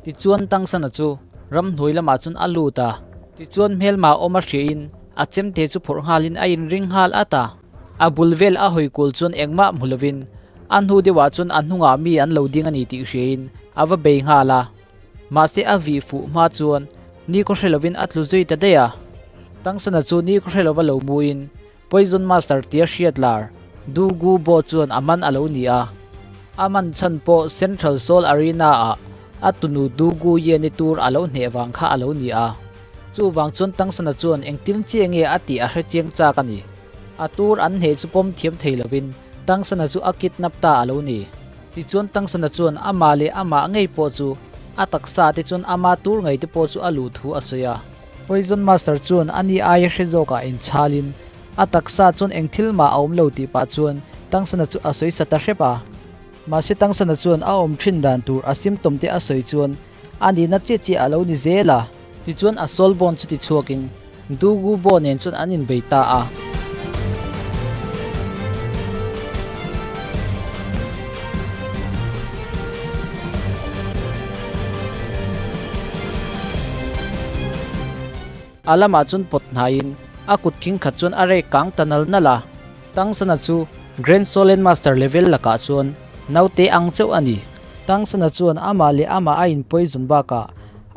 Tichuan Tangsana chu ramhnuai lamah chuan a lut a, tichuan hmelma awm a hriain a chemte chu phawrh nghalin a inring nghal at a. A bul vel a hawi kual chuan engmah hmu lovin a hnu deuhah chuan a hnungah mi an lo ding a ni tih hriain a va bei nghal a. Mahse a vih fuh hma chuan nikhaw hre lovin a tlu zui ta daih a. Tangsana chu nikhaw hre lova lo muin Poison Master tia hriat lar Du Gu Bo chuan a man a lo ni a. A man chhan pawh Central Soul Arena ah a tunu Du Gu Ye ni tur a lo hneh vang kha a lo ni a. Chuvang chuan Tangsana chuan engtin chiah nge a tih a hre chiang chak a ni. A tur an hneh chu pawm thiam thei lovin Tangsana chu a kidnap ta a lo ni. Tichuan Tangsana chuan amah leh amah ngei pawh chu a taksa te chuan ama tur ngei te pawh chu a luh thu a sawi a. Poison Master chuan a ni aia hre zawkah inchhalin a taksa chuan eng thil mah a awm lo tih pah chuan Tangsana chu a sawi sa ta hrep a. Mahse Tangsana chuan a awm thin dan tur a symptom te a sawi chuan a nihna chiah chiah a lo ni zel a. Tichuan a soul bond chu tichhuakin Dugu Bo nen chuan an inbei ta a. A lamah chuan pawt hnaiin a kut khing khat chuan a rek kang ta nal nal a. Tangsana chu Grand Solen Master level lakah chuan naute ang chauh a ni. Tangsana chuan amah leh amah a inpoison bakah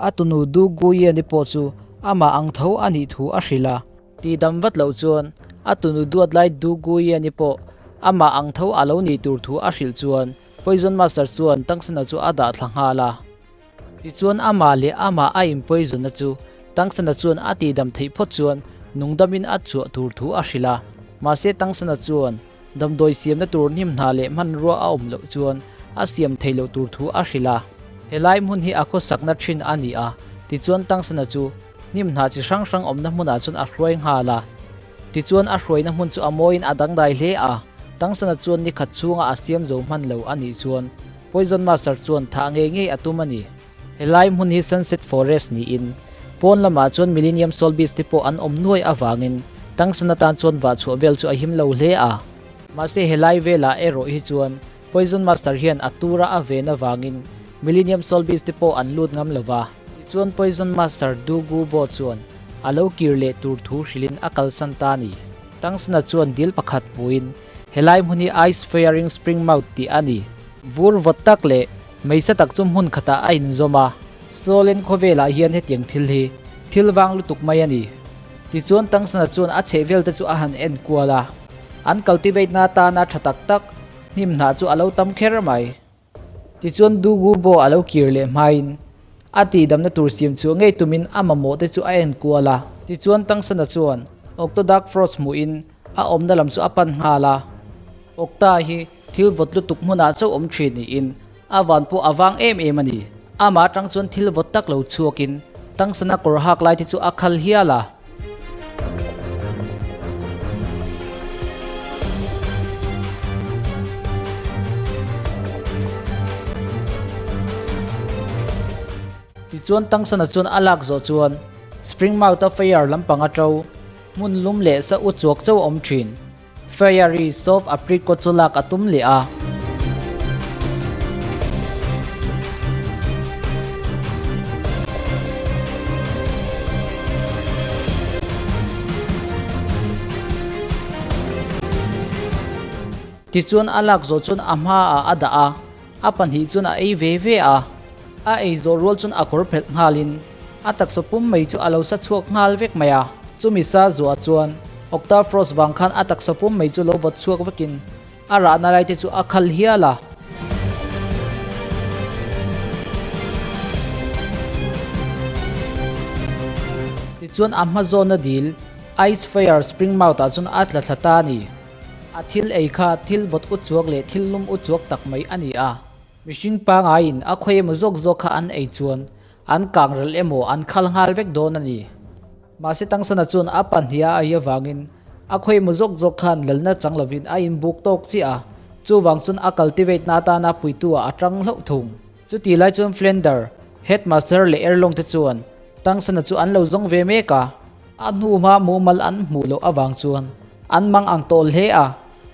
a tunu Du Guian-i pawh chu Amah ang tho a nih thu a hrilh a. Ti dam vat loh chuan a tunu duat lai Du Guian-i pawh amah ang tho a lo nih tur thu a hrilh chuan Poison Master chuan Tangsana chu a dah thla nghal a. Tichuan amah leh amah a in poison-na chu Tangsana chuan a tihdam theih phawt chuan nungdamin a chhuah tur thu a hrilh a. Mahse Tangsana chuan damdawi siamna tur hnim hna leh hmanrua a awm loh chuan a siam thei loh tur thu a hrilh a. Helai hmun hi a khawsakna thin a ni a, tichuan Tangsana chu hnim hna chi hrang hrang awmna hmunah chuan a hruai nghal a. Tichuan a hruaina hmun chu a mawiin a dangdai hle a, Tangsana chuan ni khat chhunga a siam zo hman lo a nih chuan Poison Master chuan thah ngei ngei a tum a ni. Helai hmun hi Sunset Forest niin pawn lamah chuan Millennium Soul Beast te pawh an awm nuai avangin Tangsana tan chuan vah chhuah vel chu a him lo hle a. Mahse helai velah erawh hi chuan Poison Master hian a tura a ven avangin Millennium Soul Beast te pawh an lut ngam lova. Tichuan Poison Master Du Gu Bo chuan a lo kir leh tur thu hrilhin a kalsan ta a ni. Tangsana chuan dil pakhat hmuhin helai hmun hi Ice Firing Spring Mouth tih a ni. Vur vawt tak leh meisa tak chu hmun khatah a inzawm a, Solen khawvelah hian hetiang thil hi thil vang lutuk mai a ni. Tichuan Tangsana chuan a chhehvel te chu a han en kual a, an cultivate na atana tha tak tak hnim hnah chu a lo tam kher mai. Tichuan Dugu Bo a lo kir leh hmain a tihdamna tur siam chhuah ngei tumin a mamawh te chu a en kual a. Tichuan Tangsana chuan Okta Dark Frost hmuhin a awmna lam chu a pan nghal a. Okta hi thil vawt lutuk hmunah chauh awm thin niin a van pawh a vang em em a ni. Amah atang chuan thil vawt tak lo chhuakin Tangsana kawr hak lai te chu a khal hial a. Tichuan Tangsana chuan a lak zawh chuan Springmouth-a Fire lampang a to hmun lum leh sa u chuak chauh a awm thin. Fiery Soft Apricot chu lak a tum leh a. Tichuan a lak zawh chuan a hmaah a dah a, a pahnih chuan a ei ve ve a. A ei zawh rual chuan a kawr phelh nghalin a taksa pum mai chu a lo sa chhuak nghal vek mai a. Chumi sa zuah chuan Octafrost vang khan a taksa pum mai chu lo vawt chhuak vekin a rahna lai te chu a khal hial a. Tichuan a hma zawna dil Ice Fire Spring Mouth ah chuan a tla thla ta a ni. A thil ei kha thil vawt u chuak leh thil lum u chuak tak mai a ni a. Mihring pangaiin a khawi emaw zawk zawk kha an ei chuan an kang rel emaw an khal nghal vek dawn a ni. Mahse Tangsana chuan a pahnih a ei avangin a khawi emaw zawk zawk khan lalna chang lovin a inbuk tawk chiah a, chuvang chuan a cultivate na atana puitu ah a tang hlauh thung. Chuti lai chuan Flender, Headmaster leh Erlong te chuan Tangsana chu an lo zawng ve mek a. A hnu hma mumal an hmuh loh avang chuan an mang ang tawh hle a,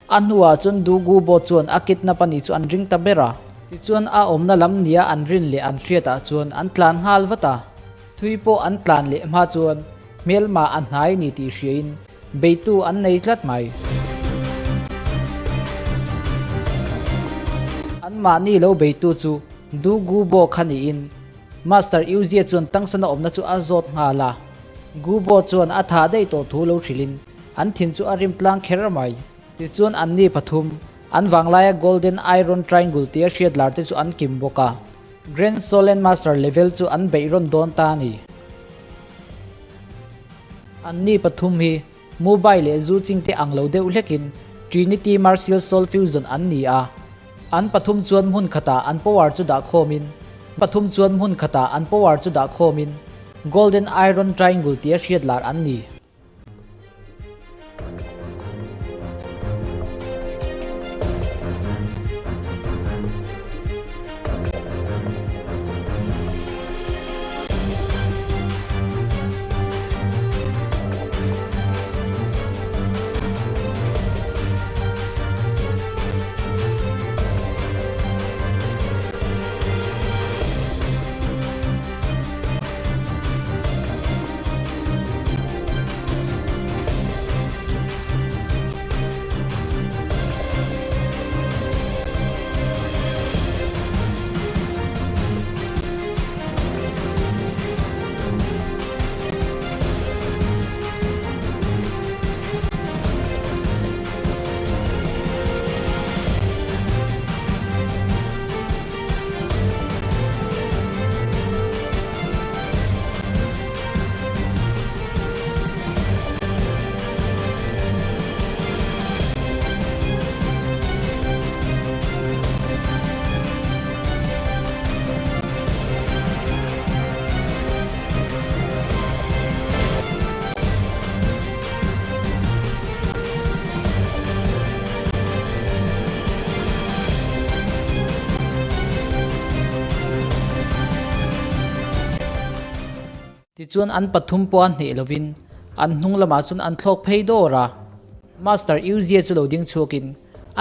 a hnuah chuan Dugu Bo chuan a kidnap a nih chu an ring ta ber a. Tichuan a awmna lam nia an rin leh an hriatah chuan an tlan nghal vat a, thui pawh an tlan leh hma chuan hmelma a hnai ni tih hriain beitu an nei tlat mai. Anmahni lo beitu chu Du Gu Bo kha niin Master Yuzia chuan tangsana awmna chu a zawt nghal a, Gu Bo chuan a thah daih tawh thu lo hrilhin an thin chu a rim tlang kher mai. Tichuan anni pathum, an vanglaia Golden Iron Triangle tia hriat lar te chu an kim bawk a, Grand Solen Master level chu an beih rawn dawn ta a ni. Anni pathum hi Mobile leh zu chingte ang lo deuh hlekin Trinity Martial Soul Fusion an ni a, an pathum chuan hmun khatah an power chu dah khawmin pathum chuan hmun khatah an power chu dah khawmin Golden Iron Triangle tia hriat lar an ni. Tichuan an pathum pawh a hneh lovin an hnung lamah chuan an thlawk phei dawr a. Master Yuzia chu lo ding chhuakin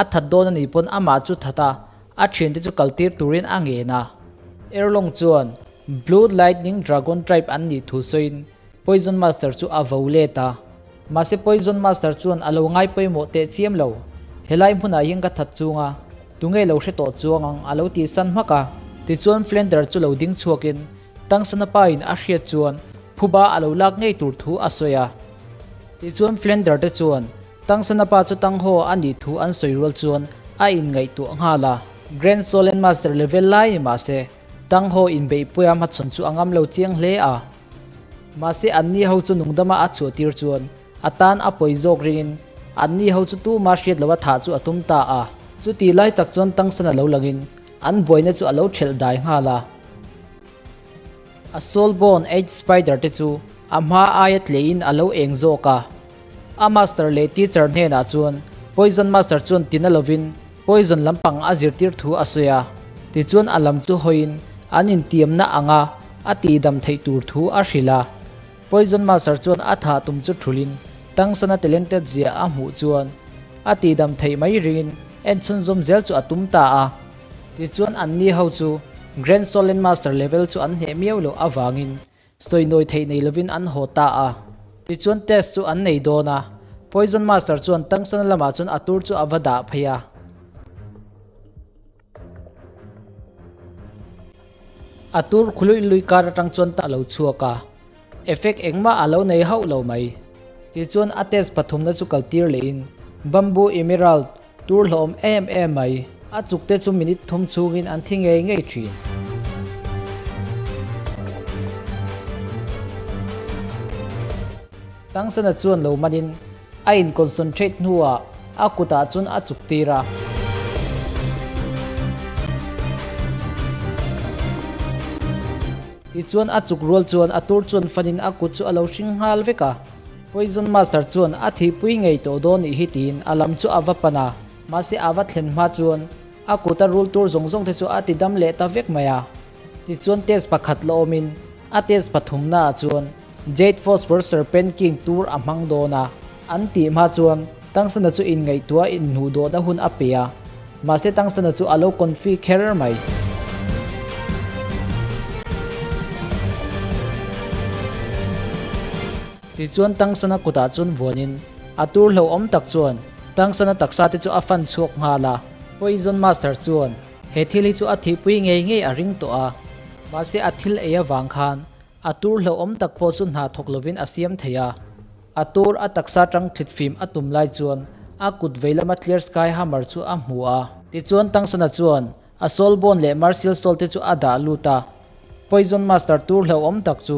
a that dawn a nih pawn amah chu that a, a thiante chu kaltir turin a ngen a. Erlong chuan Blue Lightning Dragon Tribe an nih thu sawiin Poison Master chu a vo let a. Mahse Poison Master chuan a lo ngai pawimawh teh chiam lo, helai hmunah hian ka that chung a, tunge lo hre tawh chuang ang a lo tih san hmak a. Tichuan Flender chu lo ding chhuakin Tangsana pa in a hriat chuan phuba a lo lak ngei tur thu a sawi a. Tichuan Flender te chuan Tangsana pa chu Tangho a nih thu an sawi rual chuan a inngaihtuah nghal a. Grand Solen Master level lai ni mahse Tangho inbeihpuia hmachhawn chu a ngam lo chiang hle a. Mahse anni ho chu nungdama a chhuah tir chuan a tan a pawi zawk ringin anni ho chu tuma hriat loha thah chu a tum ta a. Chuti lai tak chuan Tangsana lo langin an buaina chu a lo thelh dai nghal a. A soulbone eight spider te chu a hma aia tleiin a lo eng zawk a. A master leh teacher hnenah chuan poison master chuan tina lovin poison lampang a zirtir thu a sawi a, tichuan a lam chu hawiin an intiamna anga a tihdam theih tur thu a hrilh a. Poison master chuan a thah tum chu thulhin Tangsana talented zia a hmuh chuan a tihdam theih mai ringin en chhunzawm zel chu a tum ta a. Tichuan anni ho chu Grand Solen Master level chu an hneh miau loh avangin Sawinawi theih nei lovin an haw ta a. Tichuan test chu an nei dawn a, Poison Master chuan Tangsana lamah chuan a tur chu a va dah phei a. A tur khuluih lui kar atang chuan a lo chhuak a, effect engmah a lo nei hauh lo mai. Tichuan a test pathumna chu kaltir lehin Bamboo Emerald Tur hlawm em em mai. A chuk te chu minute thum chhungin an thi ngei ngei thin. Tangsana chuan lo manin a in concentrate hnuah a kutah chuan a chuk tir a. Tichuan a chuk rual chuan a tur chuan fanin a kut chu a lo hring nghal vek a. Poison Master chuan a thihpui ngei tawh dawn nih hi tiin a lam chu a va pan a, mahse a va thlen hma chuan a kut a rul tur zawng zawng te chu a ti dam leh ta vek mai a. Tichuan test pakhat la awmin a test pathumna ah chuan Jade Phosphor Serpent King tur a hmang dawn a, an tih hma chuan Tangsana chu inngaihtuah inhnuh dawhna hun a pe a. Mahse Tungsten-a chu a lo confi kher mai. Tichuan Tungsten-a kutah chuan vuanin a tur hlauhawm tak chuan Tungsten-a taksa te chu a fan chhuak nghal a. Poison Master chuan he thil hi chu a thihpui ngei ngei a ring tawh a, mahse a thil ei avang khan a tur hlauhawm tak pawh chu hna thawk lovin a siam thei a. A tur a taksa tang thlit fim a tum lai chuan a kut vei lama Clear Sky Hammer chu a hmu a. Tichuan Tangsana chuan a Soul Bone leh Martial Soul te chu a dah lut a. Poison Master tur hlauhawm tak chu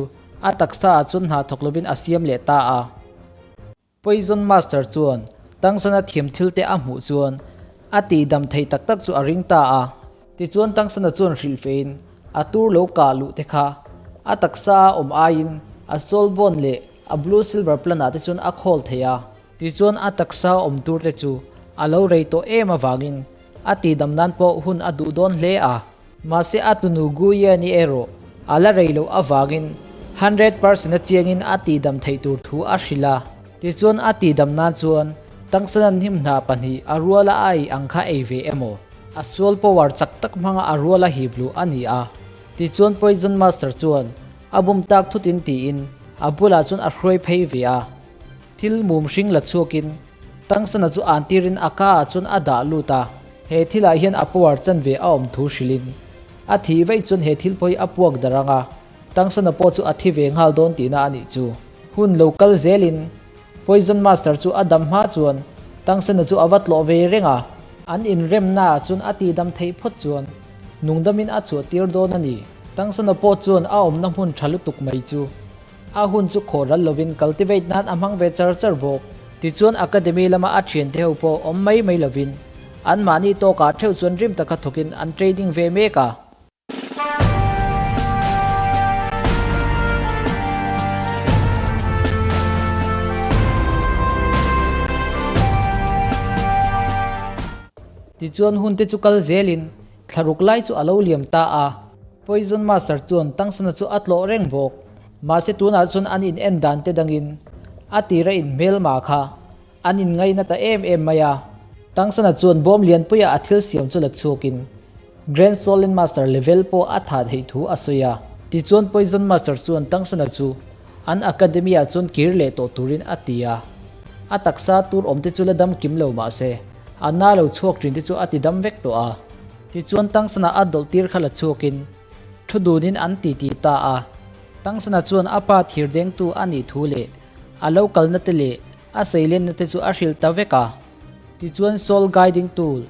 a taksa ah chuan hna thawk lovin a siam leh ta a. Poison Master chuan Tangsana thiam thil te a hmuh chuan a tihdam thei tak tak chu a ring ta a. Tichuan Tangsana chuan hrilh fein a tur lo kah luh te kha a taksa a awm aiin a soul bone leh a blue silver plant ah te chuan a khawl thei a. Tichuan a taksa awm tur te chu a lo rei tawh em avangin a tihdam nan pawh hun a duh dawn hle a. Mahse a tunu Guiani erawh a la rei loh avangin 100% a chiangin a tihdam theih tur thu a hrilh a. Tichuan a tihdam nan chuan Tangsana'n hnim hna pahnih a ruala a ei ang kha ei ve emaw? A soul power chak tak hmanga a ruala hip luh a ni a. Tichuan Poison Master chuan a bum tak thutin tiin a bulah chuan a hruai phei ve a. Thil mum hring la chhuakin Tangsana chu an tirin a ka ah chuan a dah lut a. He thilah hian a power chanve a awm thu hrilhin a thih vaih chuan he thil pawh hi a puak darh ang a, Tangsana pawh chu a thi ve nghal dawn tihna a nih chu. Hun lo kal zelin Poison Master chu a dam hma chuan Tangsana chu a va tlawh ve reng a, an inremna ah chuan a tihdam theih phawt chuan nungdamin a chhuah tir dawn a ni. Tangsana pawh chuan a awmna hmun tha lutuk mai chu a hun chu khawh ral lovin cultivate nan a hmang ve char char bawk. Tichuan Academy lama a thiante ho pawh awm mai mai lovin anmahni tawkah theuh chuan rim taka thawkin an training ve mek a. Tichuan hun te chu kal zelin thlaruk lai chu a lo liam ta a. Poison Master chuan Tangsana chu a tlawh reng bawk. Mahse tunah chuan an in en dan te dangin a tira in hmelma kha an in ngaina ta em em mai a. Tangsana chuan bawm lianpuia a thil siam chu la chhuakin Grand Solen Master level pawh a tha theih thu a sawi a. Tichuan Poison Master chuan Tangsana chu an Academy ah chuan kir leh tawh turin a ti a. A taksa tur awm te chu la dam kim lo mah se, a na lo chhuak thin te chu a ti dam vek tawh a. Tichuan Tangsana a dawlh tir kha la chhuakin thu dunin an ti ti ta a. Tangsana chuan a pa thir dengtu a nih thu leh a lo kalna te leh a seilenna te chu a hrilh ta vek a. Tichuan Soul Guiding Tool,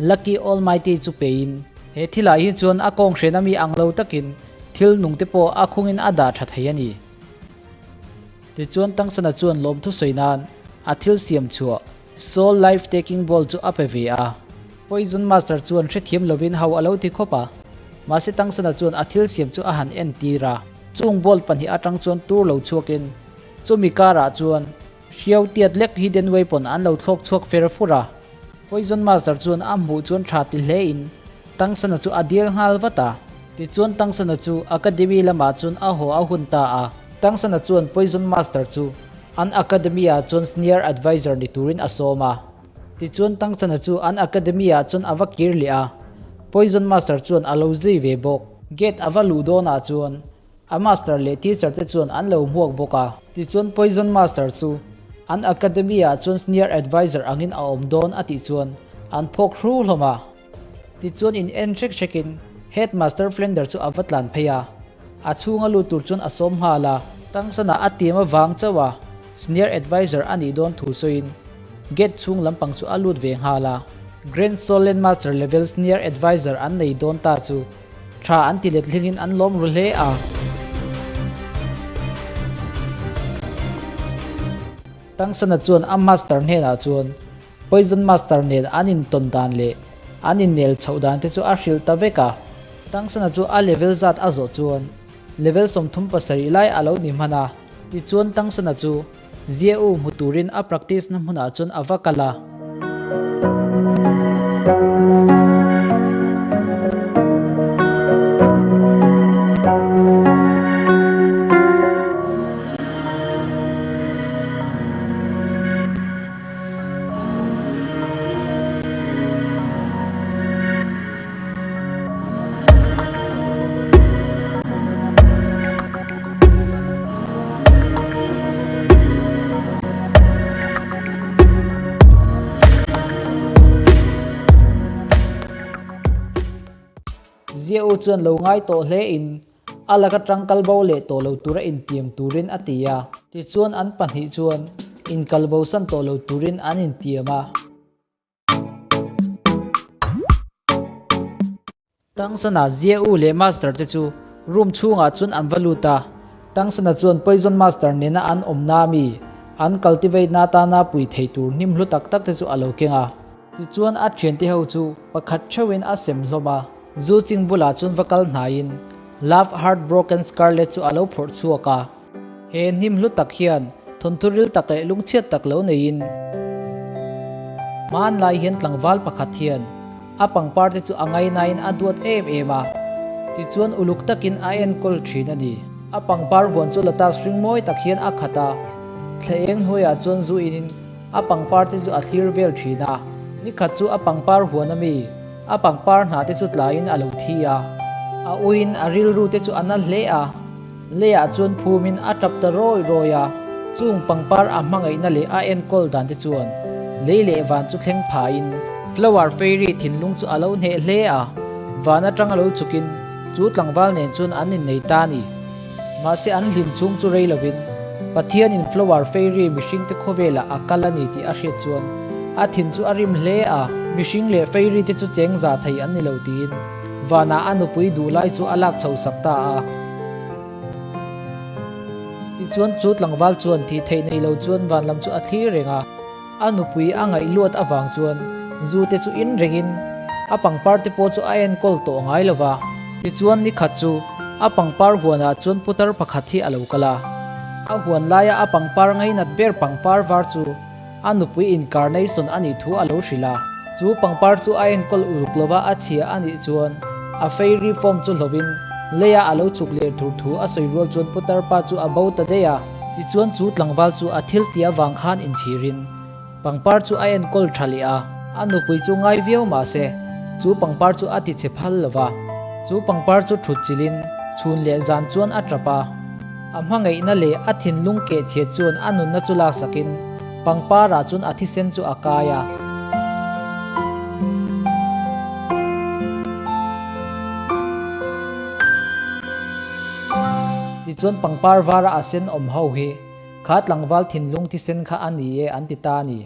Lucky Almighty chu peiin, he thilah hi chuan a kawng hren ami ang lo takin thil nung te pawh a khungin a dah tha thei a ni. Tichuan Tangsana chuan lawmthu sawi nan a thil siam chhuah Soul Life Taking Ball chu a pe ve a. Poison Master chuan hrethiam lovin ho a lo ti khawp a, mahse Tangsana chuan a thil siam chu a han entir a. Chung ball pahnih atang chuan tur lo chhuakin chumi karah chuan Hriau tiat lek hidden weapon an lo thlawk chhuak fer fur a, Poison Master chuan a hmuh chuan tha ti hle in Tangsana chu a dil nghal vat a. Tichuan Tangsana chu Academy lamah chuan a haw a hun ta a. Tangsana chuan Poison Master chu an Academy ah chuan Senior Advisor ni turin a sawm a. Tichuan Tangsana chu an Academy ah chuan a va kir leh a, Poison Master chuan a lo zui ve bawk. Gate a va luh dawnah chuan A master leh teacher te chuan an lo hmuak bawk a. Tichuan Poison Master chu an academy ah chuan senior advisor angin a awm dawn a tih chuan an phawk hru hlawm a. Tichuan in en hrek hrekin Headmaster Flender chu a va tlan phei a. A chhunga lut tur chuan a sawm nghal a. Tangsana a tiam avang chauh a senior advisor a nih dawn thu sawiin gate chhung lampang chu a lut ve nghal a. Grand Solen Master level senior advisor an nei dawn ta chu Tha an ti let hlingin an lawm ru hle a. Tangsana chuan a master hnenah chuan Poison Master nen an intawn dan leh an innel chhoh dan te chu a hrilh ta vek a. Tangsana chu a level zat a zawh chuan level 37 lai a lo ni hman a. Tichuan Tangsana chu Zia-u hmu turin a practice na hmunah chuan a va kal a. chuan lo ngai tawh hle in a laka tangkal bo leh tawh lo tura intiam turin a ti a. Tichuan an pahnih chuan inkal bosan tawh lo turin an intiam a. Tangsana Zia U leh Master te chu room chhungah chuan an va lut a. Tangsana chuan Poison Master nena an awmna ami an cultivate na atana pui thei tur hnim hlu tak tak te chu a lo keng a. Tichuan a thiante ho chu pakhat theuhin a sem hlawm a. Zu ching bulah chuan va kal hnaiin Love Heart Broken Scarlet chu a lo phawrh chhuak a. He hnim hlu tak hian thawnthu ril tak leh lungchhiat tak lo neiin hmanlai hian tlangval pakhat hian a pangpar te chu a ngainain a duat em em a, tichuan uluk takin a enkawl thin a ni. A pangpar huan chu lotus hring mawi tak hian a khat a, thla eng hnuaiah chuan zu inin a pangpar te chu a thlir vel thin a. Nikhat chu a pangpar huan ami a pangpar hna te chu tlaiin a lo thi a, a uiin a rilru te chu a na hle a. Leiah chuan phumin a tap ta rawi rawi a, chung pangpar a hmangaihna leh a enkawl dan te chuan lei leh van chu thleng phain Flower Fairy thinlung chu a lo hneh hle a, van atang a lo chhukin chu tlangval nen chuan an innei ta a ni. Mahse an hlim chhung chu rei lovin Pathianin Flower Fairy mihringte khawvelah a kal a ni tih a hriat chuan a thin chu a rim hle a, mihring leh Fairy te chu cheng za thei an ni lo tiin Vanah a nupui duh lai chu a lak chho sak ta a. Tichuan chu tlangval chuan thih theih nei lo chuan van lam chu a thlir reng a. A nupui a ngaih luat avang chuan zu te chu in rengin a pangpar te pawh chu a enkawl tawh ngai lo va. Tichuan ni khat chu a pangpar huanah chuan putar pakhat hi a lo kal a. A huan laia a pangpar ngainat ber pangpar var chu A nupui incarnation a nih thu a lo hrilh a. Chu pangpar chu a enkawl uluk lova a chhia a nih chuan a fairy form chu hlovin leia a lo chuk leh tur thu a sawi rual chuan putar pa chu a bo ta daih a. Tichuan chu tlangval chu a thil tih avang khan inchhirin pangpar chu a enkawl tha leh a. A nupui chu ngai viau mah se chu pangpar chu a ti chhe phal lova. Chu pangpar chu thut chilhin chhun leh zan chuan a tap a. A hmangaihna leh a thinlung keh chhiat chuan a nunna chu laksakin pangparah chuan a thisen chu a kai a. Tichuan pangpar vara a sen awm ho hi kha tlangval thinlung thisen kha a ni e an ti ta a ni.